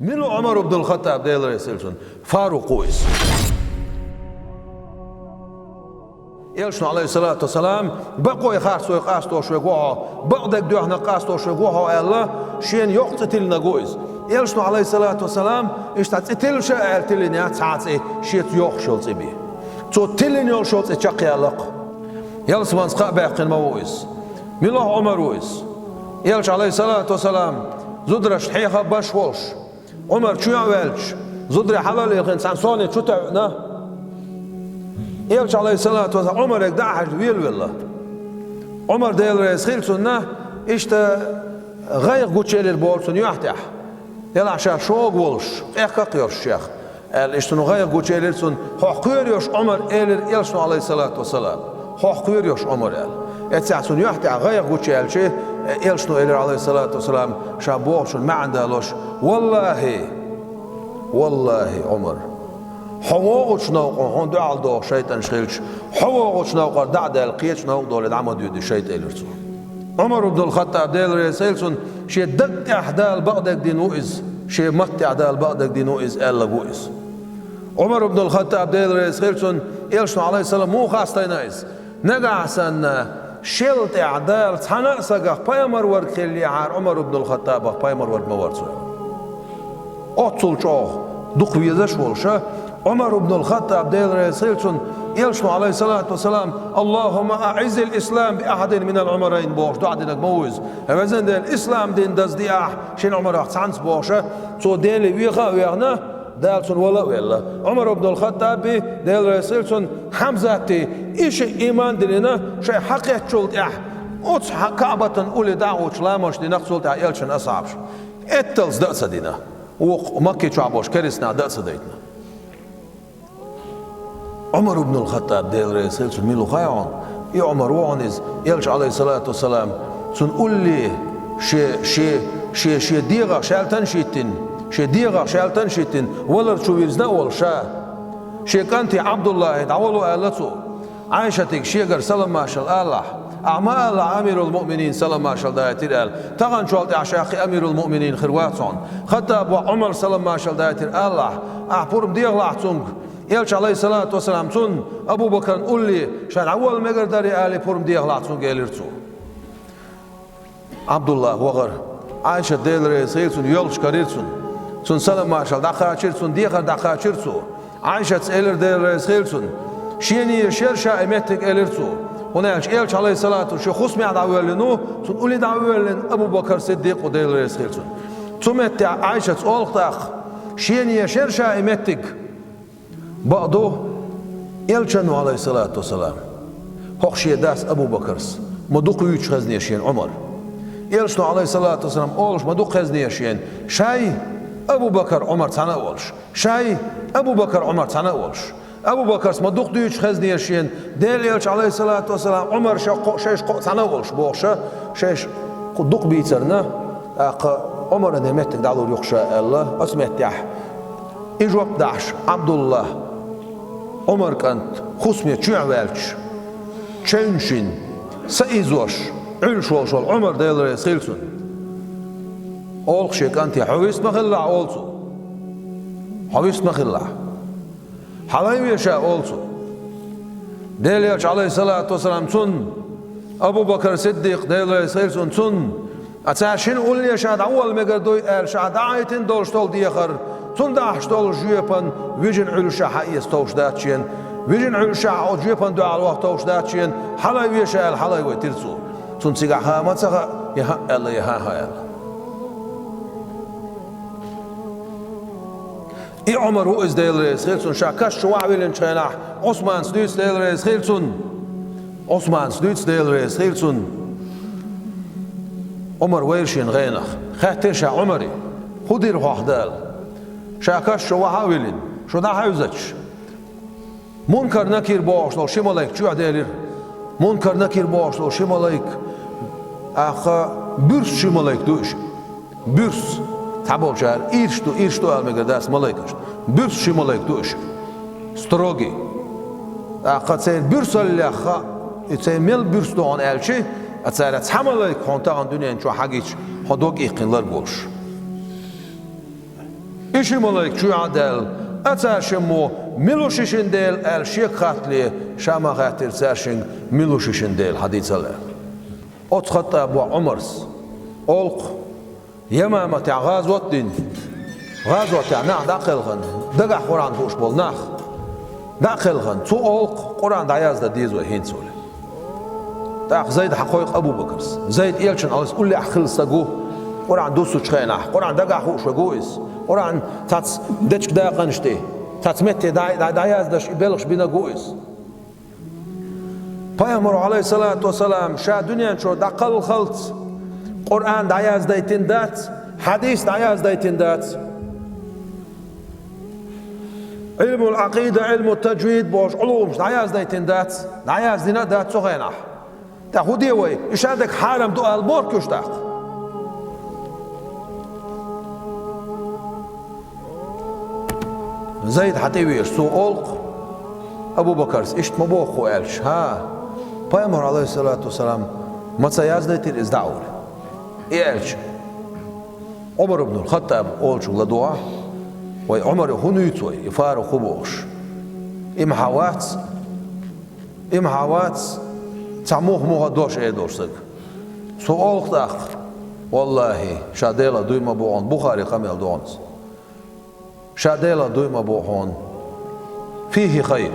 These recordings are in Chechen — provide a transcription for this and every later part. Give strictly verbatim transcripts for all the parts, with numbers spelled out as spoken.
Мила ву Ӏумар ибн ал-ХаттӀаб, Дела реза хилва цунна? Фарукъ ву иза. Элчано, Ӏалайхиссалату вассалам, бакъой харцой къастош верг ва хьо, бакъдерг доьхна къастош верг ва хьо аьлла, шена йоккха цӀи тиллинарг ву иза. Элчано, Ӏалайхиссалату вассалам, иштта цӀи тилла ша аьлла тиллина яц цхьа а цӀи, шеца йоьхуш йолу цӀе бен. Цо тиллина йолуш йолу цӀе чекхъяьлла-кх. Ялсаманца кхаъ баьккхина ма ву иза. Мила ву Ӏумар ву иза? Элча, Ӏалайхиссалату вассалам, зударшна хьеха а баш волуш, Ӏумар чоьхьа а ваьлча, зударий хьалал а йилхина, цхьана соне чу тоьъна, Элча, Ӏалайхиссалату вассалам, Ӏумарга дӀа а хьаьжна, велавелла. Ӏумар, Дела реза хилва цунна, иштта гӀайгӀа гучуелира боху цунна юьхь тӀехь. Делахь ша шога волуш, къехкакх йолуш шех, аьлла, иштта цунна гӀайгӀа гучуелира цунна, хьох кхоьру-кх Ӏумар, элира Элчано, Ӏалайхиссалату вассалам. Хьох кхоьру-кх Ӏумар, аьлла. Эццехь цунна юьхь тӀехь гӀайгӀа гучуяьлча, Элчано элира, Ӏалайхиссалату вассалам, ша бохучун маьӀна далош: «Валлахи, валлахи, Ӏумар, хьо вогӀучу новкъа хьуна дуьхьал догӀу шайтӀанаш хилча, хьо вогӀучу новкъара дӀа а даьлла, кхечу новкъа долий дӀа ма доьду шайтӀа», — элира цо. Ӏумар ибн ал-ХаттӀаб, Дела реза хилва цунна, шен даг тӀехь Дала бакъдерг дина ву иза, шен матта тӀехь Дала бакъдерг дина ву иза аьлларг ву иза. Ӏумар ибн ал-ХаттӀаб, Дела реза хилва цунна, Элчано, Ӏалайхиссалам, муха хастийна иза: «Нагахь санна шел тӀехь Дала цхьана а сагах пайхамар верг хиллехьара, Ӏумар ибн ал-ХаттӀабах пайхамар верг ма вара цо». Оццул чӀогӀа дукха везаш а волуша, Ӏумар ибн ал-ХаттӀаб, Дела реза хилва цунна, Элчано, Ӏалайхиссалату вассалам, «Аллахумма аӀиззил ислам би ахьадин минал Ӏумарайн», — бохуш, доӀа динарг ма ву иза. «Везан Дела, ислам дин даздеахь шина Ӏумарах цхьаьнца», — бохуша, цо Деле веха а вехна, Дала цунна вала а велла. Ӏумар ибн ал-ХаттӀаби, Дела реза хилва цунна, Хьамзатти, и шиъ ийман диллина, шайн хьакхеттачул тӀаьхьа оцу хьа-, КаӀбатан улле дӀа а гӀуттуш, ламаз дина-кх цул тӀаьхьа Элчан асхьабаша. Этталц дан а ца дина. Вукху Макки чохь болчу керстанаша дан а ца дайтина. Ӏумар ибн ал-ХаттӀаб, Дела реза хилва цунна, мила ву хаьий хьуна? И Ӏумар ву хьуна иза, Элча, Ӏалайхиссалату вассалам, цунна улле шен, шен, шен, шен дегӀах шаьлтанаш а йиттина, шен дегӀах шаьлтанаш а йиттина, валар чу вирзина а волуша, шен кӀанте Ӏабдуллахье дӀавало аьлла цо. Ӏайшатига шегара салам-маршалла алахь, ахь ма алахь, амирул-муъминин салам-маршалла даийтира аьлла, таханчул тӀаьхьа ша кхин амирул-муъминин хир вац хьуна. ХаттӀаб воӀ Ӏумар салам-маршалла даийтира алахь, ахь пурба дехалахь цуьнга, Элча, Ӏалайхиссалату вассалам, цунна, Абу-Бакарна улле ша дӀаволла мегар дарий алий, пурба дехалахь цуьнга, элира цо. Ӏабдуллахь вахара. Ӏайшат, Дела реза хилва цунна, йолчу карийра цунна. Цунна салам-маршалла дӀакхачийра, цунна дехар дӀакхачийра цо. Ӏайшатас элира, Дела реза хилва цунна: «Шена езаш яра ша и меттиг», — элира цо. ХӀунда аьлча Элча, Ӏалайхиссалату, шен хӀусамехь дӀавоьллина ву, цунна улле дӀавоьллина Абу-Бакар Сиддикъ ву, Дела реза хилва цунна. Цу меттехь Ӏайшатас олу тӀаккха: «Шена езаш яра ша и меттиг». Бакъду, Элчано, Ӏалайхиссалату вассалам, хӀокху шен дас Абу-Бакарс ма дукха вуьйцуш хезнера шена Ӏумар. Элчано, Ӏалайхиссалату вассалам, олуш ма дукха хезнера шена, шай Абу-Бакар, Ӏумар цхьаьна а волуш, шай Абу-Бакар, Ӏумар цхьаьна а волуш. Абу-Бакарс ма дукха дуьйцуш хезнера шена, Делан Элча, Ӏалайхиссалату вассалам, Ӏумар шаьш кхоъ, шаьш кхоъ цхьаьна а волуш, бохуша, шаьш кху дукха бийцарна, тӀаккха Ӏумаран и меттиг дӀалур ю-кх ша аьлла, оцу меттехь. И жоп дахьаш Ӏабдуллахь, Ӏумар кӀант, хӀусаме чоьхьа ваьлча, чевнаш йина, са изош, Ӏуьллуш волуш волу Ӏумар, Дела реза хилва цунна, олу-кх шен кӀанте: «Хьо вист ма хилалахь», — олу цо. «Хьо вист ма хилалахь. Хьалайве ша», — олу цо. Делан Элча, Ӏалайхиссалату вассалам, цунна, Абу-Бакар Сиддикъ, Дела реза хилва цунна, цунна, а цара шина улле ша дӀаволла мегар дуй аьлла, ша дӀахьийтина долуш долу дехар, цунна дахьаш долу жоьпан вижина Ӏуьллушехь хьаэца товш дац шена, вижина Ӏуьллушехь оцу жоьпана дуьхьал ваха товш дац шена, хьалайве ша аьлла, хьалайвайтира цо. Цунна цигахь хаа ма ца хаьа, я хӀаъ аьлла, я хӀан-хӀа аьлла. И Ӏумар ву иза, Дела реза хилва цунна, ша каш чу вахьа виллинчу хенахь, Ӏусманца дуьйцу, Дела реза хилва цунна. Ӏусманца дуьйцу, Дела реза хилва цунна. Ӏумар вайра шена гӀенах. Хаьттира ша Ӏумаре: «ХӀун дира хьох Дала? Ша каш чу вахьа а виллина, шу дӀахьевзача, Мункар-Накир бохуш долу ши малайк чоьхьаделира». Мункар-Накир бохуш долу ши малайк, тӀаккха буьрса ши малайк ду уьш. Буьрса. Цхьаболчара ирс ду, ирс ду ала мегар дац малайкашна. Буьрса ши малайк ду уьш. Строгий. ТӀаккха церан буьрсаллех хаьа, и церан мел буьрса ду хьуна аьлча, а цара цхьа малайк хьуна тахана дуьнен чохь хьагича, хьо дог иккхина ларг волуш. И ши малайк чу а даьлла, а цаьршиммо, мила шу шин Дела аьлла шега хаттале, ша ма хаьттира цаьршинга, мила шу шин Дела, хьадийцал аьлла. Оцу Хаттаб воӀ Ӏумарс, олкху Ямаматехь гӀазот дина, гӀазотехь нах дӀакхелхина, дагахь Къуръан хууш болу нах дӀакхелхина, цу олкху Къуръан дӀаяздан деза вай хӀинца вале. ТӀаккха Зайд хьакхойкху Абу-Бакарс. Зайд элчан Ӏалас уллехь хилла стаг ву, Къуръан дуссучу хенахь, Къуръан дагахь хууш верг ву иза, Къуръан цхьацца дечиг дакъанаш тӀе, цхьацца метте дӀа-, дӀа-, дӀаяздеш и белхаш бинарг ву иза. Пайхамар, Ӏалайхиссалату вассалам, ша дуьнен чу дӀакхалхалц Къуръан дӀаяздайтина дац, хьадис дӀаяздайтина дац. Ӏилмул Ӏакъида, Ӏилму таджвид бохуш Ӏулумаш дӀаяздайтина дац, дӀаяздина а дац цу хенахь. ТӀаккха хӀун де вай? И ша дерг хьарам ду ала боху уьш тӀаккха? Зайд хьан тӀе везаш, цо олкху Абу-Бакарс, иштта ма боху хӀу аьлча, хӀа, Пайхамар, Ӏалайхиссалату вассалам, ма ца яздайтира иза дӀа а олий. И аьлча, Ӏумар ибн Хаттаб олучуьнга ладогӀа, вай Ӏумар хӀун нуьйцу вай, и фару хӀу бохуш? И ма хьан вац, и ма хьан вац, цхьа муха-муха дош эр долуш стаг. Цо олкху тӀаккха, валлахӀи, ша Делах дуй ма боху хьуна, Бухари къамел догӀу иза. Ша Делах дуй ма боху хьуна, фихи хайр,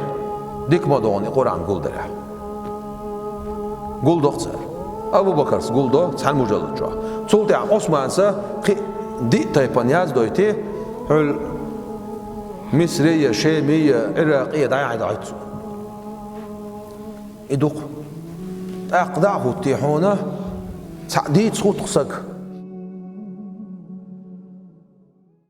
дика ма ду хьуна и Къуръан гулдарехь. Гулдо-кх цара. Абу-Бакарс гулдо цхьана мужаллад чохь. Цул тӀаьхьа Ӏусманса кхин а диъ тайпана яздойти, хьуьлла Мисри я, Шеми я, Ӏиракъи я дӀаяхьийта Ӏуьтту цо. И ду-кх. ТӀаккха дӀа а хӀуттий хьуна, цхьаъ дийца хӀутту-кх стаг.